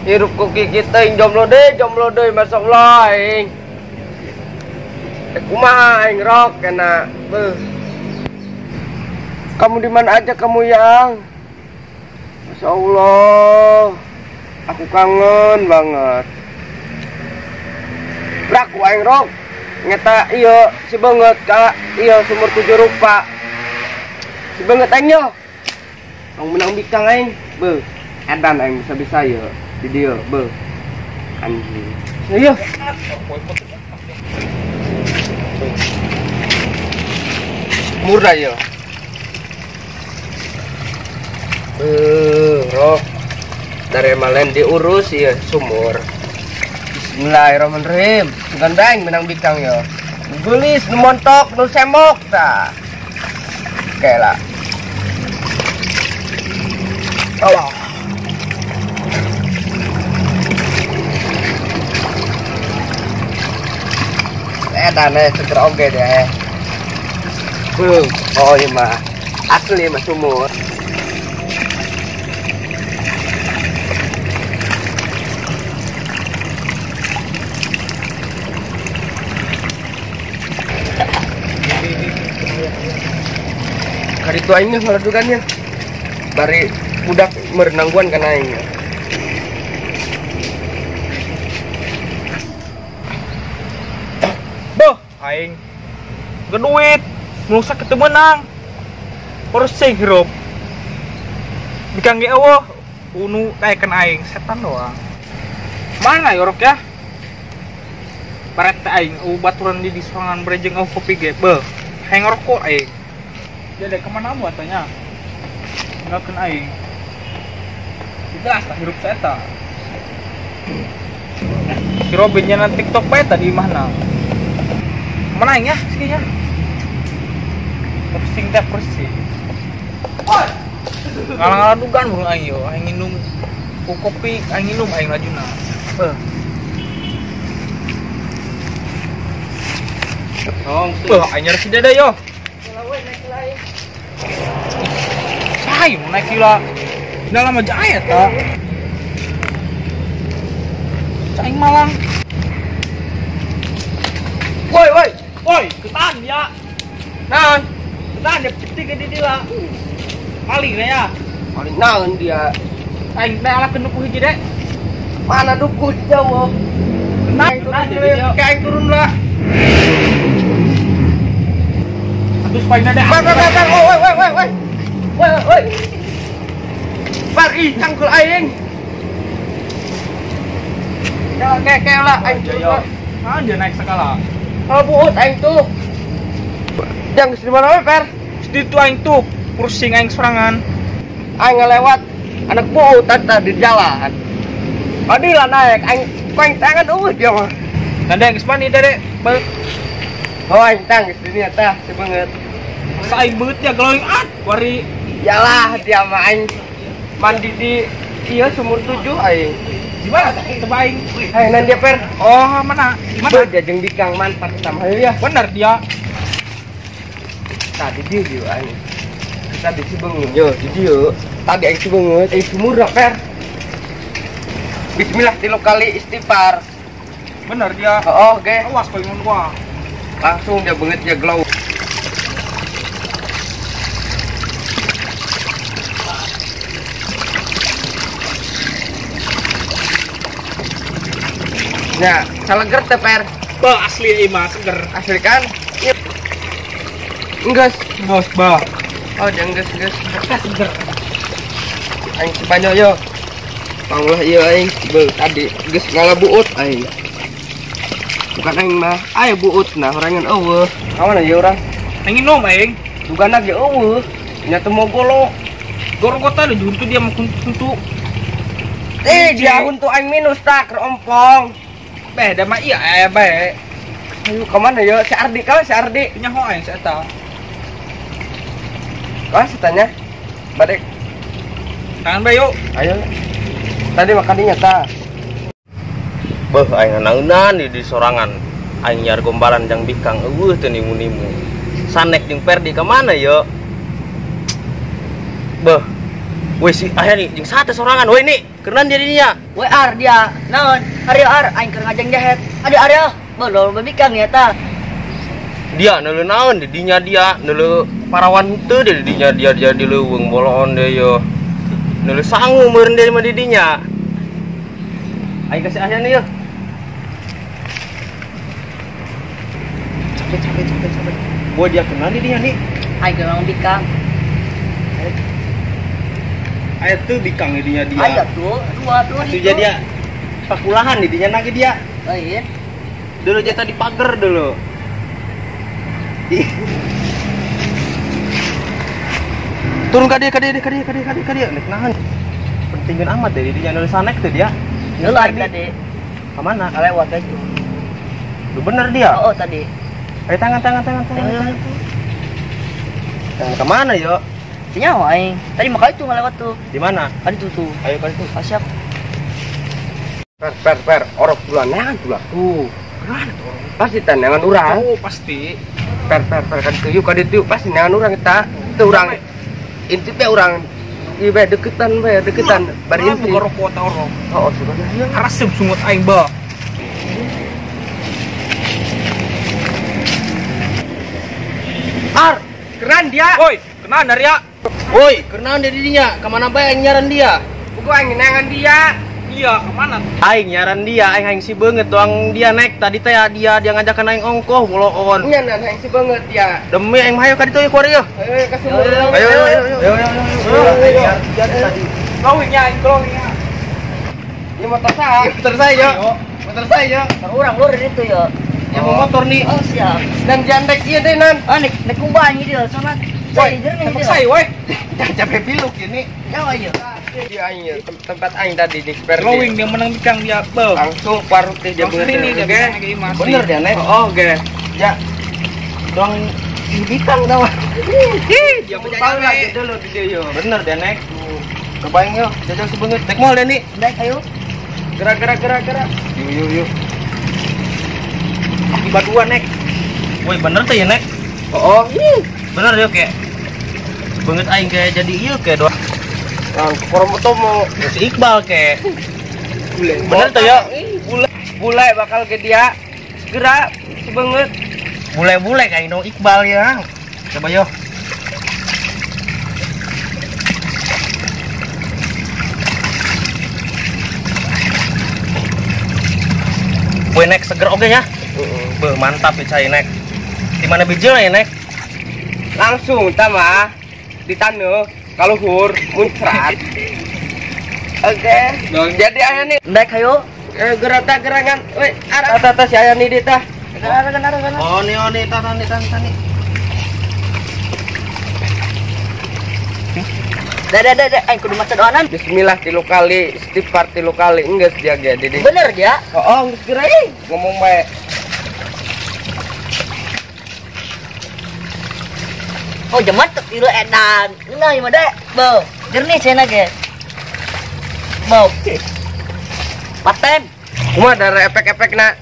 Hirup ku kikit teuing jomblo deui masyaallah aing. Kumaha aing rok kena beuh. Kamu di mana aja kamu yang? Masya Allah, aku kangen banget. Braku aing rok ngeta iya si banget ka iya sumur 7 rupa. Si banget aing yo. Ang menang bikang aing beuh. Edan aing bisa-bisa yo. Di dia be anjing. Iya. Murah ya. Roh. Dari malen diurus ya sumur. Bismillahirrahmanirrahim. Sugan bae menang bikang yo. Gelis nu montok nu semok ta. Oke lah. Allah. Edan seger oge deh. Oh iya mah asli mah sumur. Kari itu aingnya ngaladukannya. Bari budak merenangguan kan aingnya. Aing ke duit merusak ketemu menang pusing hirup bikang ge eueuh unu kaekeun aing setan doang mana yorok ya baret aing eueuh baturan di sorangan berejeng eueuh kopi ge beuh hayang ngerokok aing jadi kemana buatannya nggak aing jelas lah hirup saya ta si Robin nya TikTok bae tadi mana mana ya sih ya pusing teh pusing ngalang-ngalang dugan burung aing yo aing nginum kopi aing nginum aing lajuna beuh aing nyari si Dede yo sayu naik kila dalam aja aya ta aing malang woi woi. Woi, ketan ya. Nah, ketan dia peti ke di lah. Paling ya. Paling naon dia. Aing teh ala duku hiji dek. Mana duku jauh. Naik turun, kayak turun lah. Terus paling ada. Bar, bar, bar, woi, woi, woi, woi. Woi, woi. Bar, ih, cangkul aing. Ya, kayak lah aing turun. Nah, dia naik skala. Kalau buut aing tuh. Yang di mana per? Di tu aing tuh pusing aing serangan. Aing ngelewat anak buut tadi di jalan. Adilah naik aing aing tangan eueuh dia mah. Nanda geus mandi dede. Oh aing tang geus dinya tah si beungeut. Masa aing beungeut ya glowing at wari. Yalah dia mah aing mandi di ieu sumur 7 aing. Di mana? Coba aing. Hai nan dia per. Oh, mana? Di mana? Dia jeung bikang mantap sama ya. Bener dia. Tadi dia yo aing. Tadi si beungeut yo, di dieu. Tadi aing si beungeut, aing sumur per. Bismillah 3 kali istighfar. Bener dia. Oh, oke. Okay. Awas kowe mun gua. Langsung dia beungeut dia glow. Nah, saleger teh per. Bah, asli mah seger. Asli kan? Iya. Enggeus, bos, bah. Oh, jangan geus, geus. Seger. Aing sebanyak yo. Panglah ieu aing beuh tadi geus ngalabuut aing. Bukan aing mah, aya buut nah horangan eueuh. Ka mana ieu urang? Aing nginum aing. Dugana ge eueuh. Nya teu mogolok. Gorgota lu juntu dia mah kuntu. Eh, dia huntu aing minus tak kerompong. Beh, da mah iya bae. Ayo ke mana ya? Si Ardi kawan si Ardi. Nyaho aing si eta. Kawan si tanya. Balik. Tangan bae yuk. Ayo. Tadi makan dinya ta. Beuh aing naeunan di sorangan. Aing nyiar gombalan jang bikang eueuh teu nimu-nimu. Sanek jeung Perdi ka mana yo? Beuh. Woi si aya nih jeung sate sorangan woi nih kerenan dia dinya. Woi ar dia naon? Aryo ar aing keur ngajeng jahet. Aduh aryo, bolol bebikang ya ta. Dia neuleuh naon di dinya dia neuleuh parawan henteu di dinya dia dia di leuweung boloon deui yo. Neuleuh sangu meureun deui mah di dinya. Aing kasih aya nih yo. Capek. Woi dia kenal di dinya nih. Aing keur ngomong bikang. Aya tuh bikang di dinya dia. Aya tuh, dua tuh. Atuh jadi dia pakulahan di dinya nage dia. Lain. Dulu jatah di pagar dulu. Turun ka dia. Nek nahan. Pentingin amat deh di dinya nulis sanek tuh dia. Heula tadi. Ka mana? Lewat aja. Lu bener dia? Oh, tadi. Ayo tangan. Tangan ke mana yo? Nyawa aing. Tadi maka itu ngelewat tuh. Di mana? Tadi tuh. Ayo kali tuh. Ah, siap. Per orok duluan neangan duluan. Tuh. Kemana tuh orang? Pasti tandangan urang. Oh, pasti. Per kan tuh ka ditu pasti neangan urang eta. Teu urang intip teh urang ieu bae deketan bari intip. Buka rokok ta orok. Oh, sudah. Resep sungut aing ba. Ar, keren dia. Woi, kenan dari ya. Woi, kenan dari dinya. Kemana bae aing nyaran dia? Buku aing neangan dia. Iya, kemana? Aing nyaran dia, aing aing si beungeut doang dia naik tadi teh dia ngajakan aing ongkoh boloon. Nya nah aing si beungeut dia. Demi aing mah hayo ka ditu ye kuari ye. Ayo ka sumur. Ayo. Tadi. Glowing ya, aing glowing ya. Ini motor saya. Motor saya yo. Motor saya yo. Urang lur itu yo. Ya mau motor nih. Oh, siap. Dan jandek ieu deh nan. Ah nek kumbah anjing dia sama. Woi, saya woi. Jangan capek piluk ini. Ya ayo. Di aing tempat aing tadi di Sperdi. Glowing dia menang bikang dia. Langsung parut dia bener ini dia. Bener dia nek. Oh, oke. Ya. Doang bikang tau. Dia tahu lagi dulu di dia yo. Bener dia nek. Kebayang yo, jajal sebeungeut. Nek moal dia nih. Nek ayo. Gerak. Yuk. Tiba dua nek. Woi, bener tuh ya nek. Oh. Bener yo kayak. Banget aing kayak jadi ieu kayak doang. Korong mau si Iqbal kayak. Bule. Bener tuh ya. Bule bakal ke dia segera sebanget. Bule-bule kayak dong Iqbal ya. Coba yo. Woi nek seger oke ya. Beuh mantap ya cai nek. Di mana bijil ya nek? Langsung tama di tanah kaluhur muncrat. Oke. Jadi aya nih. Nek hayo. Gerak ta gerangan. Woi, arah tata si aya nih di tah. Gerak. Oh nih tah nih. Dah, aing kudu maca doanan. Bismillah 3 kali, istighfar 3 kali, enggeus dia ge di. Bener ya? Oh, geus geura ngomong bae. Oh, jaman teu ieu edan. Ngeunah ieu mah dek. Beuh, jernih cenah ge. Beuh. Paten. Kumaha dari efek-efekna?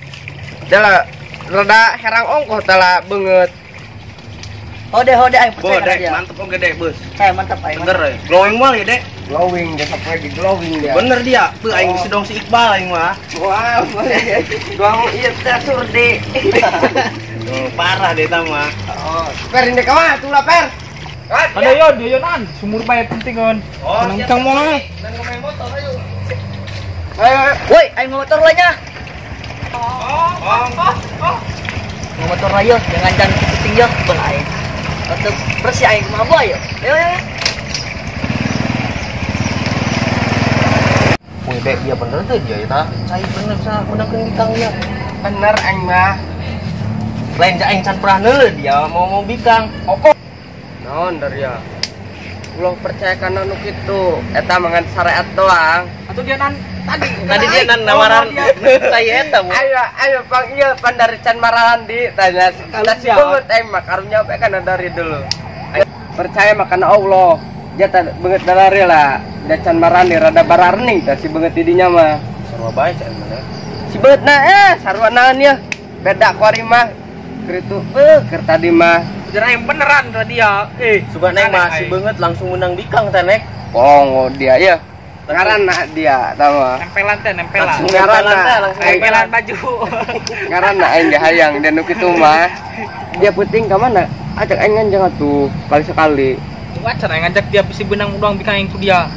Dala rada herang ongkoh tala beungeut. Hode aing percaya dia. Mantep oge dek, Bos. Saya mantap aing. Bener euy. Glowing moal ya, Dek. Glowing dia sampai di glowing dia. Bener dia. Beuh aing sedong si Iqbal aing mah. Wah, doang ieu teh surdi. Parah deh mah. Oh, per ini kawan, tuh lah per. Ada yo, dia nan, sumur bae penting kan. Oh, nang moal. Nang main motor ayo. Ayo. Woi, aing motor lah nya. Oh. Motor lah yo, jangan jangan penting yo, beuh aing. Tetep bersih aing mah boy yo. Ayo. Woi, dek, dia bener tuh dia ya ta. Cai bener sa menangkeun bikang dia. Bener aing mah. Lain aing can pernah neuleuh dia mau bikang. Oh. Naon dari ya? Ulah percaya kana nu kitu. Eta mangan syariat doang. Atau dia nan tadi. Tadi dia nan nawaran saya eta. Ayo pang ieu pan dari can maralandi tanya si beungeut aing mah karunya bae kana dari dulu. Percaya mah kana Allah. Dia beungeut dalari lah. Da can marani rada bararning tah si beungeut di dinya mah. Sarua bae can mana. Si beungeut na sarua naon ye. Beda kuari mah. Keur itu keur tadi mah Jera yang beneran tadi ya. Sugan aing masih banget langsung menang bikang teh nek. Oh, dia ya. Ngaranna dia tama. Nempelan teh, nempelan. Ngaranna langsung nempelan baju. Ngaranna aing ge hayang dan nu kitu mah. Dia penting ka mana? Ajak aing nganjang atuh kali sekali. Wacan aing ngajak dia bisi benang doang bikang aing ku dia.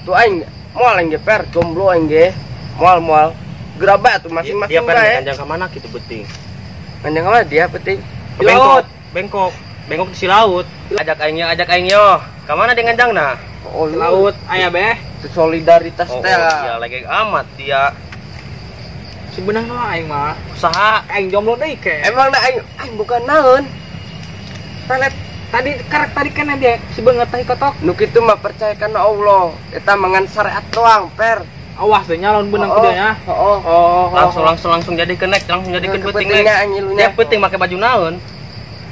Tuh aing moal aing ge per jomblo aing ge. Moal-moal. Gerabak tuh masing-masing dia per bae. Nganjang ka mana kitu penting. Nganjang ka mana dia penting? Bengkok, bengkok. Bengkok di laut. Ajak aing yo. Ka mana dia nganjangna? Oh, laut aya beh. Solidaritas teh. Dia lagi amat dia. Si benang doang aing mah. Usaha aing jomblo deui ke. Emang da aing bukan naon. Pelet tadi karek tadi kan dia si beungeut tahi kotok. Nu kitu mah percaya kana Allah. Eta mangan syariat doang, per. Awas deh nyalon benang kuda nya. Heeh. Oh, langsung jadi kenek, langsung jadi penting. Dia penting make baju naon?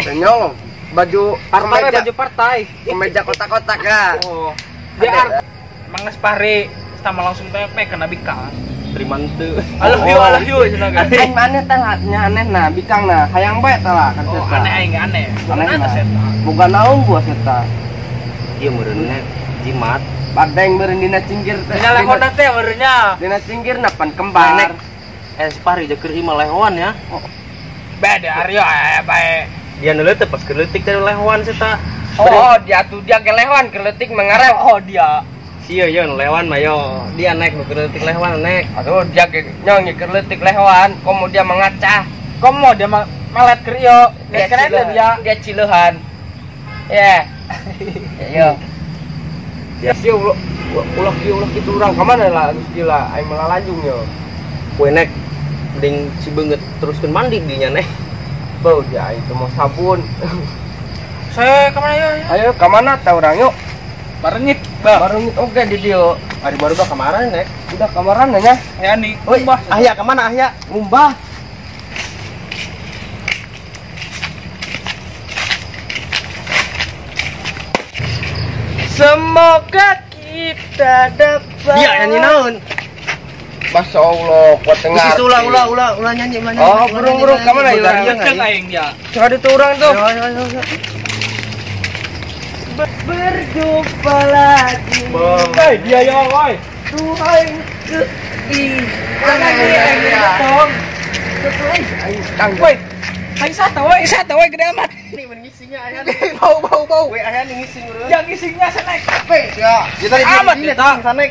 Nyolong baju partai, baju partai. Kemeja kotak-kotak ya. Oh. Dia emang geus pare sama langsung pepe kena bikang. Terima teu. Alah yuk cenah ge. Aing aneh teh nya aneh nah bikang nah hayang bae teh lah kan. Oh, aneh aing aneh. Aneh boga naon buah eta. Ieu meureunna jimat. Badeng meureun dina cinggir teh. Dina lehona teh meureunnya. Dina cinggir na pan kembar. Si pare jeung keur imah lehoan ya. Beda Aryo bae. Dia neuleuh teh pas keur leutik teh lehoan eta. Oh, dia tuh dia ke lehoan keur leutik mengarep. Oh, dia. Iya, yo lewan mah yo. Dia naik nu keur leutik lehoan naik. Aduh, dia ge nyong keur leutik lehoan, komo dia mengacah. Komo dia melet keur ieu. Dia keren dia cileuhan. Ya. Yo. Ya sih ulah kitu urang ka mana lah geus gila aing melalajung yo. Kowe nek mending si beungeut teruskeun mandi dinya nek. Bau dia aing teu mau sabun. Saya ka mana yo? Ayo ka mana tah urang yuk? Barengit, Bah. Barengit oge di dieu. Ari baru bah kamaran nek. Udah kamaran nya. Aya nih. Ngumbah. Ahya ka mana Ahya? Ngumbah. Semoga kita dapat. Dia nyanyi naon? Masya Allah, kuat tengah. Isi ulah nyanyi, ulah nyanyi. Oh, burung-burung ka mana ieu? Aing dia. Coba itu urang tuh. Ayo. Berjumpa lagi. Hei, dia ya, woi. Tuhan ke di. Tong. Woi. Aing sata woi, gede amat. Ini mun ngisingnya aya. Bau. Woi, aya nih ngising urang. Yang ngisingnya sanek. Ya. Kita di amat eta sanek.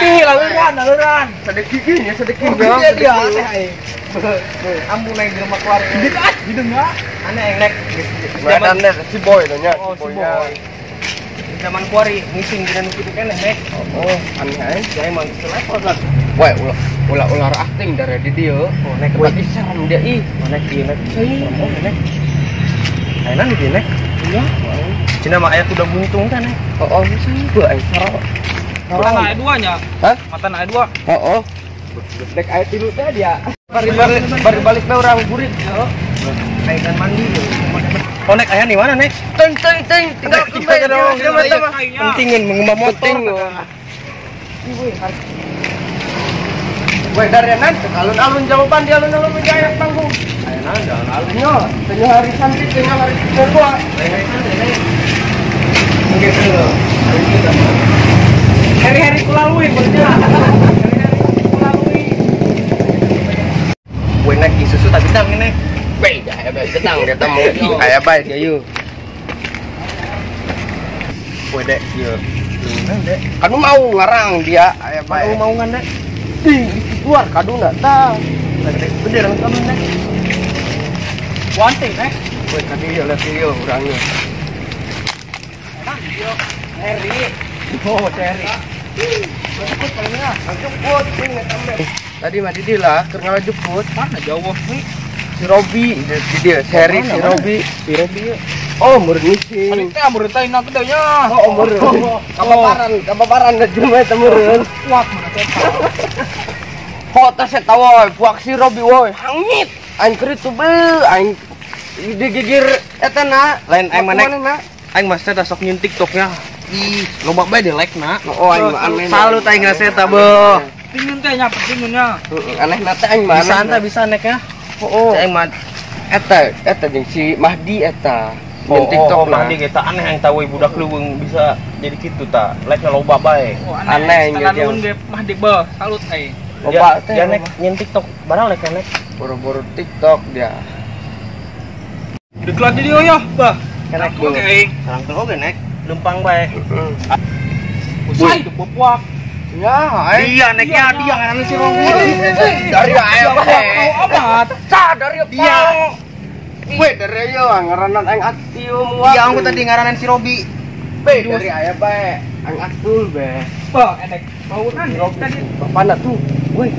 Ih, laluran. Sedek giginya, sedek gigi. Dia aneh aing. Ambu naik di rumah keluarga. Didengar. Aneh aing nek. Zaman si boy nya, si boy. Zaman kuari ngising dina nu kitu keneh nek. Oh, aneh aing. Saya mah geus level lah. Woi, ulah akting dari di dieu. Oh, nek lagi serem dia ih. Oh, nek ieu nek. Serem oh nek. Ayeuna di dieu nek. Iya. Cina mah aya kuda buntung teh nek. Oh, sih aing sareng. Mata aya dua nya. Hah? Mata aya dua. Heeh. Dek aya tilu teh dia. Bari balik bae urang burit. Heeh. Aing kan mandi. Oh nek aya di mana nek? Teng tinggal ke bae dong. Pentingin mengubah motor. Woi dari nanti alun-alun jawaban di alun-alun jaya panggung. Aya naon alun-alun. Yo, tengah hari santai tengah hari bobo. Mungkin dulu. Hari-hari kulalui berarti. Hari-hari kulalui. Woi nek susu tapi tang nek. Bae, aya bae tenang dia temu. Aya bae dia yeuh. Woi dek ieu. Dek. Kanu mau ngarang dia aya bae. Kanu mau ngan dek. Ih, keluar kaduna tah. Gede langsung kamu nek. Wanting nek. Woi kadi ieu lihat ieu urang ieu. Enak ieu. Heri. Oh, Heri. Jemput palingnya. Jemput kuing eta. Tadi mah di lah keur ngalajemput. Mana jauh nih? Si Robi, di dia, Seri si Robi. Si Robi ya. Oh, meureun ngising. Tadi teh meureun teh ina gede nya. Oh, meureun. Kapaparan da jelema eta meureun. Kuat mana teh. Kota eta woy, buak si Robi woy, hangit. Aing keur itu beuh, aing digigir eta na. Lain aing mana? Aing mah teh sok nyieun TikToknya. Ih, loba bae di like na. Oh, aing mah aneh. Salut aing ngasa eta beuh. Tingun teh nya, tingunnya. Aneh na teh aing mah. Bisa anta bisa nek ya. Oh, aing mah Eta jeung si Mahdi eta. Jeung TikTok oh, Mahdi eta aneh yang tahu budak leuweung bisa jadi kitu ta. Like loba bae. Oh, aneh aneh ge Mahdi beuh, salut aing. Loba teh. Dia nek nyen TikTok, barang lek nek boro-boro TikTok dia. Dikelan di dieu yeuh, bah. Kenek oge aing. Sarangkeun oge nek, lempang bae. Heeh. Usai teu puak. Ya, aing. Dia neknya dia ngaranna si Robi. Dari aing bae. Amat. Sa dari dia. Weh, dari ayo ngaranan aing aktif muak. Iya, aku tadi ngaranan si Robi. Be, dari aya bae, aing aktul be. Bah, enek baunan tadi. Bapana tuh. Weh.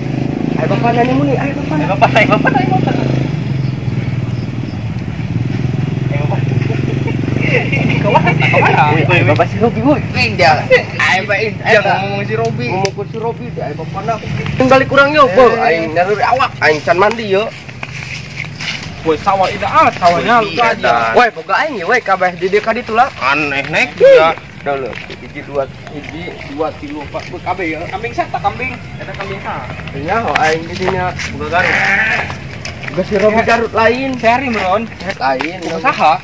Ayo bapana nih muni, ayo bapana. Ayo bapana, ayo bapana, ayo bapana. Ayo bapana. Kemana? Weh, bapak si Robi woi. Dia. Ayo bae, dia ngomong si Robi. Ngomong ke si Robi, dia ayo bapana. Tinggal kurang yo, bo. Aing nyari awak, aing can mandi yo. Woi sawah ida ah sawahnya lu aja. Woi boga aing ye woi kabeh di dieu ka ditu lah. Aneh nek dia. Dah lho, 1 2 1 2 3 4 kabeh ya. Kambing sah tak kambing? Eta kambing sah. Nya ho aing di dinya boga Garut. Boga si Robi Garut lain. Seri meron. Lain. Saha?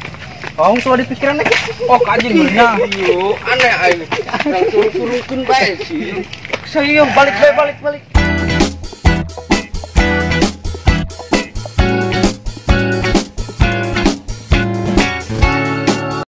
Oh, sudah dipikiran lagi. Oh, kajing bener. Aneh aing. Langsung suruhkeun bae sih. Saya balik bae balik.